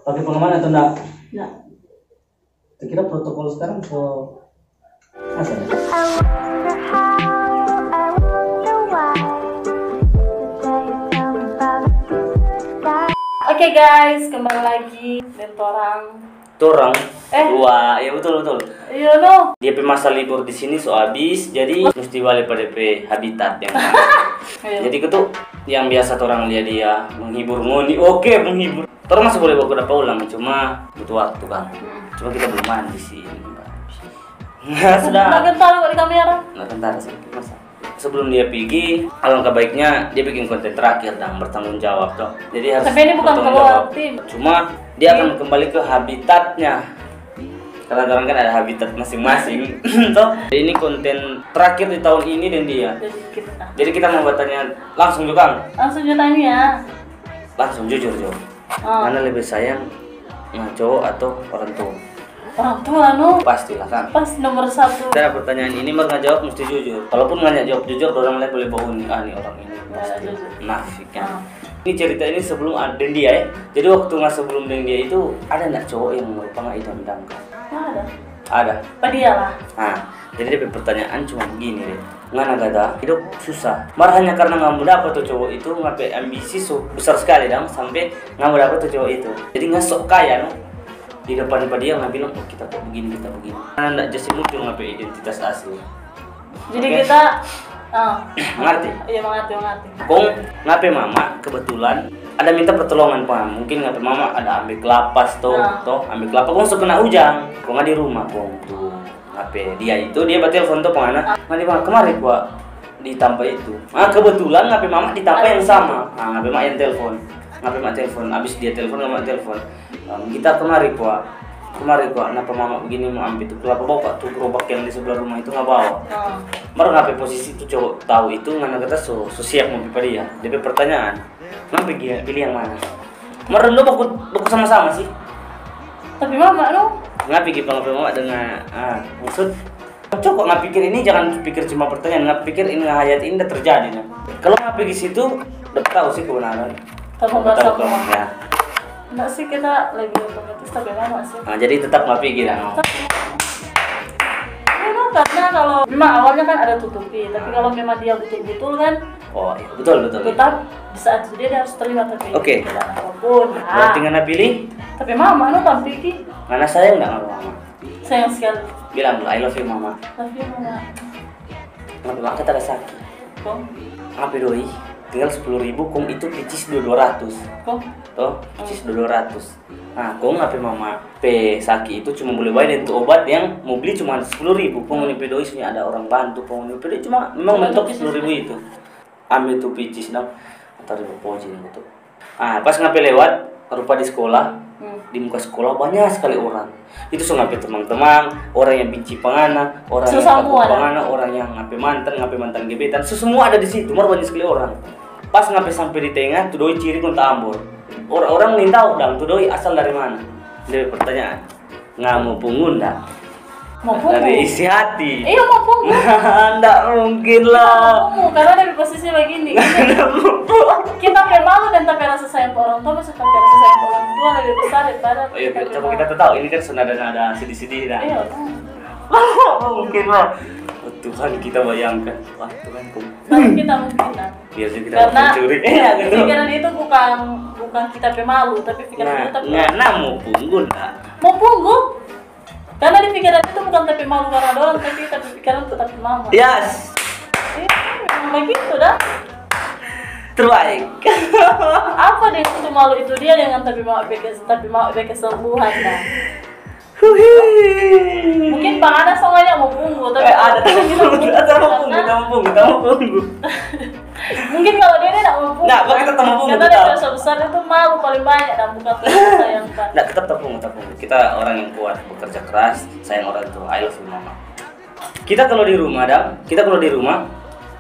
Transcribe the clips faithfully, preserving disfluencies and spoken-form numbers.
Pakai pengaman atau enggak? Enggak. Kira protokol sekarang so masa ya? Oke guys, kembali lagi dengan torang. Torang? Eh. Wah, ya betul, betul. Iya, no. Dia pe masa libur di sini so habis, jadi mesti balik pada pe habitat yang iya. Jadi itu yang biasa orang lia dia menghibur ngoni. Oke, menghibur. Torang masih boleh baku dapa ulang, cuma butuh waktu kan. Hmm. Cuma kita belum mandi sih. Nah, sudah. Nggak kental kok di kamera. Nggak kental sih, masa. Sebelum dia pigi, alangkah baiknya dia bikin konten terakhir dan bertanggung jawab toh. Jadi harus. Tapi ini bukan keluar tim. Cuma dia akan kembali ke habitatnya. Karena orang kan ada habitat masing-masing toh. Jadi ini konten terakhir di tahun ini dan dia. Jadi kita mau bertanya langsung juga. Langsung juga tanya. Langsung jujur jo. Oh. Mana lebih sayang sama cowok atau orang tua? Orang tua, no. Pastilah kan. Pas nomor satu. Cara pertanyaan ini mau ngajawab mesti jujur. Kalaupun nganya jawab jujur, orang lain boleh bohong nih, ah nih orang ini pasti nafik kan. Ah. Ini cerita ini sebelum ada deng dia ya. Jadi waktu nggak sebelum deng dia itu ada nggak cowok yang merupakan idam-idamkan? Ada. Ada. Pada dia lah. Nah, jadi dia pertanyaan cuma begini deh. Ngana kata hidup susah. Mar hanya karena nggak mau dapat tuh cowok itu, ngape ambisi so besar sekali dong sampai nggak mau dapat tuh cowok itu. Jadi nggak sok kaya no. Di depan pa dia nggak bilang, oh kita kok begini, kita begini. Karena nggak jadi muncul ngape identitas asli. Jadi kita ah, ngerti? Iya mengerti, mengerti. Kong ngape mama kebetulan ada minta pertolongan pa mungkin ngape mama ada ambil kelapa toh, nah. Toh ambil kelapa kong so kena hujan. Kong di rumah kong tuh ngape dia itu dia batelfon to pangana. Ngana bilang kemari kwa di tampa itu. Ah kebetulan ngape mama di tampa yang sama. Ah ngape mak yang telfon. Ngape mak telfon. Abis dia telfon ngape mak telfon. Kita kemari kwa. Kemari kwa. Napa mama begini mau ambil tu kelapa bawa kwa tu gerobak yang di sebelah rumah itu nggak bawa. Baru ngape posisi tu cowok tahu itu ngana kata so, so siap mau pi pa dia. Dia pe pertanyaan. Ngana pigi pilih yang mana? Mar dong baku baku sama-sama sih. Tapi mama no. Ngana pigi pangape mama dengan ah maksud coko ngana pikir ini jangan pikir cuma pertanyaan ngana pikir ini hayat ini terjadi no. Kalau ngana pigi situ udah tahu sih kebenaran. Tahu merasa ya. Enggak sih kita lebih otomatis tapi mama sih. Nah, jadi tetap ngana pigi dah no. Memang karena kalau memang awalnya kan ada tutupi, tapi kalau memang dia betul-betul kan Oh iya, betul betul. Tetap di saat itu dia harus terima tapi okay. Apapun. Berarti ngana pilih? Tapi mama no tampiki. Ngana sayang nggak sama mama? Sayang sekali. Bilang dulu, I love you mama. Love you mama. Ngana bilang kata ada sakit. Kong? Apa doi? Tinggal sepuluh ribu kong itu picis dua dua ratus. Kong? Toh, picis dua dua ratus. Nah, kong apa mama pe saki itu cuma boleh bayar itu obat yang mau beli cuma sepuluh ribu. Kong ini pe doi sini ada orang bantu, kong ini pe doi cuma memang mentok sepuluh ribu itu. Ambil tu picis dong, atau di poji gitu. Ah, pas ngape lewat, rupa di sekolah, di muka sekolah banyak sekali orang. Itu so ngape teman-teman, orang yang benci pangana, orang yang takut pangana, orang yang ngape mantan, ngape mantan gebetan, so semua ada di situ, mar banyak sekali orang. Pas ngape sampai di tengah, tu doi ciri kong tambor. Orang-orang nih tahu dong, tu doi asal dari mana. Dia pertanyaan. Nggak mau punggung ndak? Mau punggung. Dari isi hati. Iya mau punggung. Ndak mungkin lah. Mau punggung karena dari posisi begini. Kita pe malu dan tapi rasa sayang ke orang tua masih tapi rasa sayang ke orang tua lebih besar daripada. Oh iya, coba kita tuh tahu ini kan senada-nada sedih-sedih dah. Iya. Mungkin lah. Oh, Tuhan kita bayangkan. Wah Tuhan kok. Tapi kita mungkin lah. Biar kita karena pencuri. Iya, gitu. Pikiran itu bukan bukan kita pe malu, tapi pikiran nah, itu tapi. Nah, nah, mau punggung tak? Mau punggung? Karena di pikiran itu bukan tapi malu karena dorang, tapi tapi pikiran tetap mama. Yes. Iya, memang begitu dah. Terbaik. Apa deh itu malu itu dia dengan tapi mau bikin tapi mau bikin sembuhan dah. Mungkin Bang Anas semuanya mau punggu, tapi eh, ada kita mau punggu, kita mau punggu, kita mau punggu. Mungkin kalau dia dia mau punggu. Nah, kita mau punggu. Karena dia besar itu malu paling banyak dan bukan sayang kan. Nah, tetap tepung, tepung. Kita orang yang kuat, bekerja keras, sayang orang tua. I love you mama. Kita kalau di rumah, dam, kita kalau di rumah,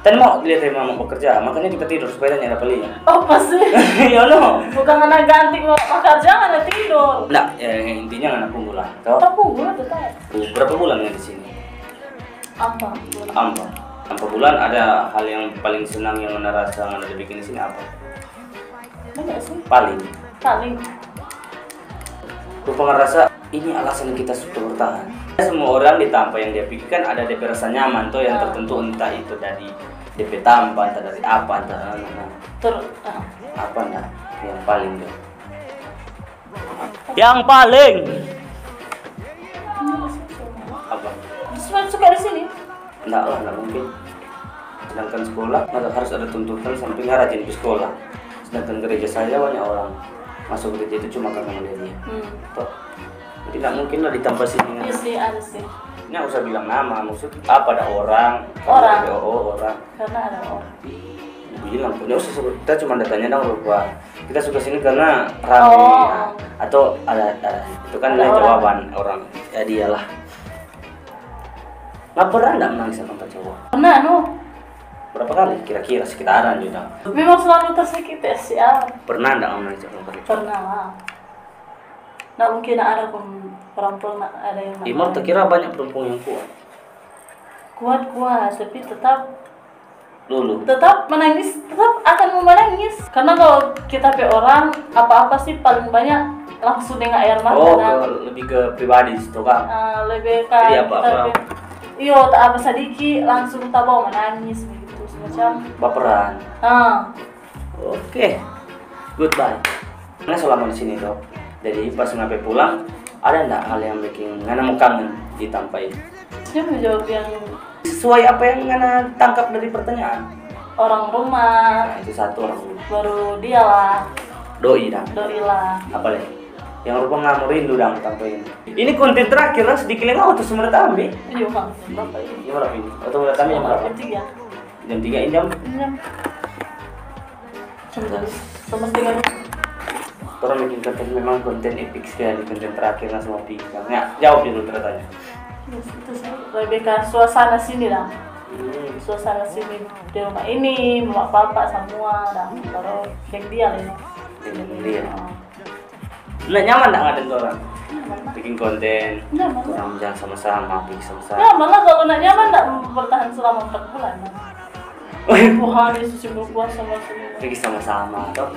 Tadi mau lihat ya mama bekerja, makanya kita tidur supaya tanya ada pelinya. Oh pasti. Ya no. Bukan anak ganti mau bekerja mana tidur. Nggak, ya, intinya anak punggu lah. Toh? Anak punggu lah tetap. Berapa bulan ya di sini? Apa? Ampa. Ampa bulan ada hal yang paling senang yang mana rasa mana ada bikin di sini apa? Banyak sih. Paling. Paling. Rupa ngerasa ini alasan kita untuk bertahan. Semua orang di tampa yang dia pikirkan ada depe rasa nyaman to, yang tertentu, entah itu dari depe tampa, entah dari apa, entah anu, nah. Ter ah. Apa nah yang paling tuh? Yang paling apa? Suka, suka di sini. Nggak lah, nggak mungkin. Sedangkan sekolah nggak harus ada tuntutan sampai nggak rajin ke sekolah. Sedangkan gereja saya banyak orang masuk gereja itu cuma karena melihat dia. Hmm. Toh, jadi nggak mungkin lah di tampa sini. Iya sih, ada sih. Nggak usah bilang nama, maksud apa ada orang? Orang. Oh, orang. Karena ada orang. Bilang, nggak usah sebut. Kita cuma datanya dong lupa. Kita suka sini karena rame. Oh. Nah, atau ada, ada itu kan Ada ada orang. Jawaban orang. Ya dialah. Nggak pernah nggak menangis sama pacar? Pernah no. Berapa kali? Kira-kira sekitaran juga. Memang selalu tersakiti sih ah. Pernah nggak menangis sama pacar? Pernah lah. Nggak mungkin ada pun perempuan nggak ada yang Imam tak kira banyak perempuan yang kuat. Kuat-kuat, tapi tetap Dulu. Tetap menangis, tetap akan mau menangis. Karena kalau kita pe orang apa-apa sih paling banyak langsung dengan air mata Oh, dan ke, lebih ke pribadi situ kan. Ah, lebih ke Jadi apa, kita apa? Pe, iyo, tak apa sadiki langsung tak bawa menangis begitu semacam. Baperan. Ah, Oke. Goodbye. Nah, selama di sini toh. Jadi pas ngape pulang, ada ndak hal yang bikin ngana mau kangen di tampa ini? Dia mau jawab yang Sesuai apa yang ngana tangkap dari pertanyaan. Orang rumah, Nah, itu satu orang rumah. Baru dia lah, Doi dang. Doi lah. Apa lagi? Yang rupa ngana mau rindu dang tampa ini. Ini konten terakhir lah, sedikit lagi auto semua ambil. Iya, Bang. Berapa ini? Ini berapa ini? Auto semua ambil yang berapa? Jam tiga. Jam tiga ini jam. Iya. Sama, sama setengah. Orang bikin konten memang konten epic sekali, konten terakhir langsung mau pikir. Ya, jawab dulu pertanyaan. Terus itu sih lebih ke suasana sini lah. Hmm. Suasana sini di rumah ini, mama papa semua dan kalau deng dia lah. Deng dia. Nah, nyaman nggak ada orang? Bikin konten, Nyaman. Orang jalan sama-sama, bikin sama-sama. Ya, malah kalau nak nyaman nggak bertahan selama empat bulan. Tuhan Yesus yang berkuasa sama semua. Bikin sama-sama, toh.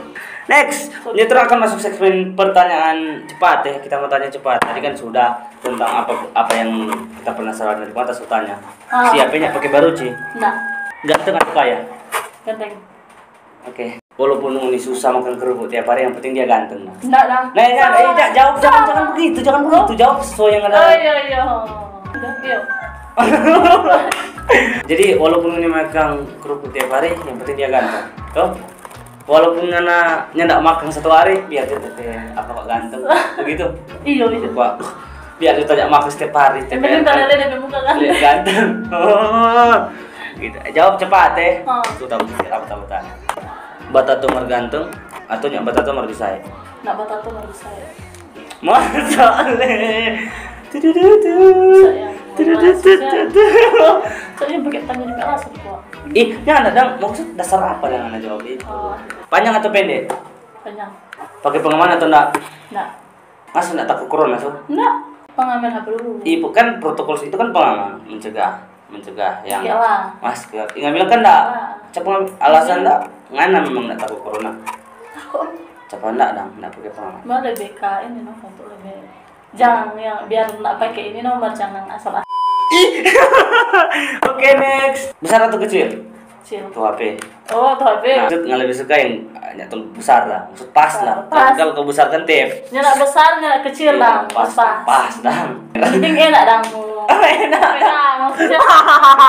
Next, ini terakhir akan masuk segmen pertanyaan cepat ya. Kita mau tanya cepat. Tadi kan sudah tentang apa apa yang kita penasaran dari mata tanya. Ah. Siapa yang pakai baruci? Nah, Ganteng atau kaya? ganteng. Oke. Walaupun ngoni susah makan kerupuk tiap hari, yang penting dia ganteng. Nah, Enggak dah. nah, nah, eh, ja- jawab jangan jangan begitu, jangan begitu. Jawab sesuai yang ada. Oh iya iya. Udah, yuk. Jadi walaupun ngoni makan kerupuk tiap hari, yang penting dia ganteng. Toh? Walaupun ngana nyanda makan satu hari, biar dia tetap apa kok ganteng. Begitu. Iya iya. Wah, biar dia tidak makan setiap hari. Yang penting tak ada dia muka kan. Lihat ganteng. Oh, gitu. Jawab cepat eh. Oh. Tuh tahu apa tahu tanya. Batato mar ganteng atau nyak batato mar bisa? Nak batato mar bisa ya. Masa le. Tudududu. Bisa ya. Tudududu. Soalnya pakai tanya juga langsung kok. Ih, ya ada dong. Maksud dasar apa yang anda jawab itu? Oh. Panjang atau pendek? Panjang. Pakai pengaman atau enggak? Nah, Masa enggak takut corona so? Enggak. Pengaman apa dulu? Ih, bukan protokol itu kan pengaman, mencegah, mencegah yang Iyalah. Masker. Ingat bilang kan enggak? Nah. Siapa alasan enggak? Ngana memang enggak takut corona. Takut. Siapa enggak dong, enggak pakai pengaman. Mau lebih ke ini no untuk lebih jangan yang biar nak pakai ini nomor jangan asal asal. Oke, next. Besar atau kecil? Kecil. Tuh H P. Oh tuh H P. Nah, maksud nggak lebih suka yang ah, yang tuh besar lah. Maksud pas lah. Pas. Kalau kau besar kan tip. Yang nak besar, yang nak kecil Iya, lah. pas, pas, pas dong. Yang penting enak dong. Enak. Enak maksudnya.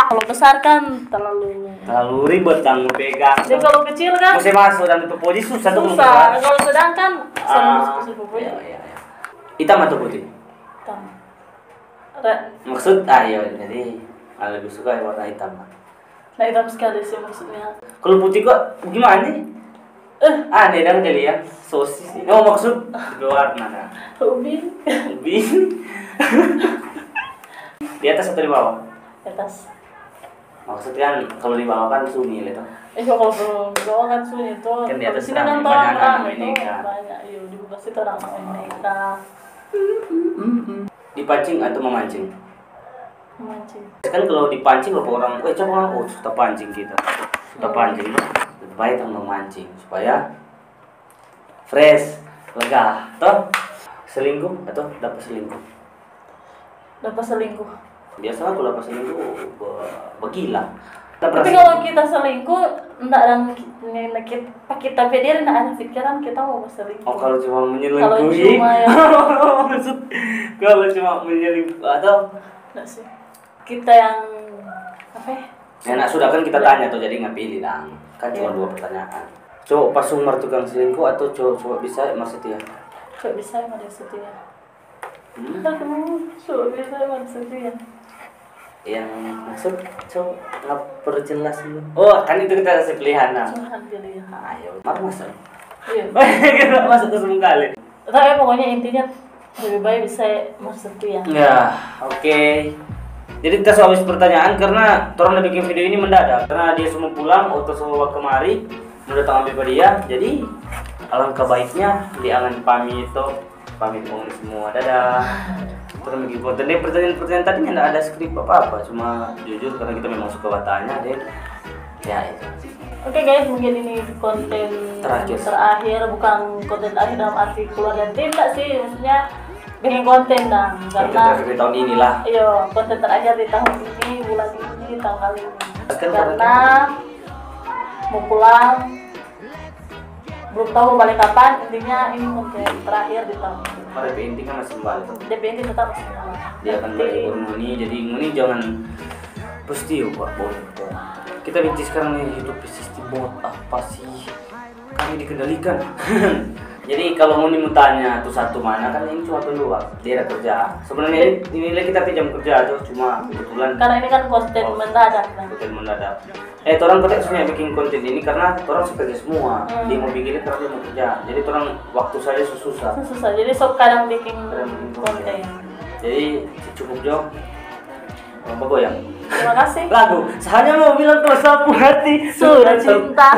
Kalau besar kan terlalu. Terlalu ribet dong pegang. Jadi kalau kecil kan Masih masuk dan pepoji susah tuh. Susah. Kalau sedang kan Ah, susah pepoji. Iya, iya, iya. Hitam atau putih? Hitam. Re- Maksud ah iya jadi ah, lebih suka yang warna hitam lah. Nah hitam sekali sih maksudnya. Kalau putih kok gimana nih? Eh, Aneh dong jadi ya sosis nih. Oh maksud berwarna nah. Ubin. Ubin. Di atas atau di bawah? Di atas. Maksudnya kan kalau di bawah kan sunyi gitu. Eh kalau belum di bawah kan sunyi tuh. Kan di atas Di sini kan rame, tuh banyak rame ini tuh kan. Banyak. Iya di bawah situ rame ini kan. Dipancing atau memancing? Mancing. Kan kalau dipancing berapa orang, weh coba oh sudah pancing kita. Sudah pancing, lebih baik kan memancing supaya fresh, lega, toh? Selingkuh atau dapa selingkuh? Dapa selingkuh. Biasa aku dapa selingkuh be- begila. Tapi kalau kita selingkuh, ndak dang ki- ni- ni- kit- pa kita pe diri ndak ada pikiran kita mau berselingkuh. Oh, kalau cuma Kalau menyelingkuhi. cuma ya. Maksud, kalau cuma menyelingkuh atau Nggak sih. Kita yang apa ya? Ya, nah, sudah kan kita tanya tuh, jadi nggak pilih dang. Kan cuma dua pertanyaan. Cowok pasumar tukang selingkuh atau cowok, cowok bisa mar setia? Cowok bisa yang ada setia. Hmm? Aduh, cowok bisa yang ada setia. Yang maksud cowok nggak perjelas dulu. Oh, kan itu kita kasih pilihan nah. Tuhan pilih. Ayo, mar masuk. Iya. Kita masuk ke semua kali. Tapi pokoknya intinya lebih baik bisa mar setia. Ya, oke. Jadi kita so habis pertanyaan karena torang da bikin video ini mendadak karena dia semua pulang, oto semua kemari, mau datang ambil pa dia. Jadi alangkah baiknya di angan pamit to, pamit ngoni semua, dadah. Torang bikin konten. Deng pertanyaan-pertanyaan tadi nggak ada skrip apa-apa, cuma jujur karena kita memang suka batanya deh. Ya itu. Oke guys, mungkin ini konten Terakhir. Terakhir, bukan konten terakhir dalam arti keluar dari tim tak sih, maksudnya bikin konten dang. Konten Karena terakhir di tahun inilah. Iyo, konten terakhir di tahun ini, bulan ini, tanggal ini. Kan Karena mau pulang, belum tahu balik kapan, intinya ini konten terakhir di tahun ini. Pada intinya masih balik. D P ini tetap masih sama. Dia akan balik ngoni, jadi ngoni jangan pasti yo, Pak, boleh. Kita benci sekarang nih, YouTube sistem bot apa sih? Kami dikendalikan. Jadi kalau ngoni mau tanya tuh satu mana, kan ini cuma dua, dia ada kerja. Sebenarnya ini, ini lagi kita pinjam kerja tuh, cuma kebetulan Karena ini kan konten Oh. Mendadak kan. Konten mendadak. Eh, torang kote sebenarnya bikin konten ini karena torang suka kerja semua. Hmm. Dia mau bikin, torang dia mau kerja. Jadi torang waktu saja susah. Susah, jadi sok kadang bikin Kadang bikin konten. Jadi cukup jo. Bagoyang. Terima kasih. Lagu, saya mau bilang kalau sapu hati Sudah cinta.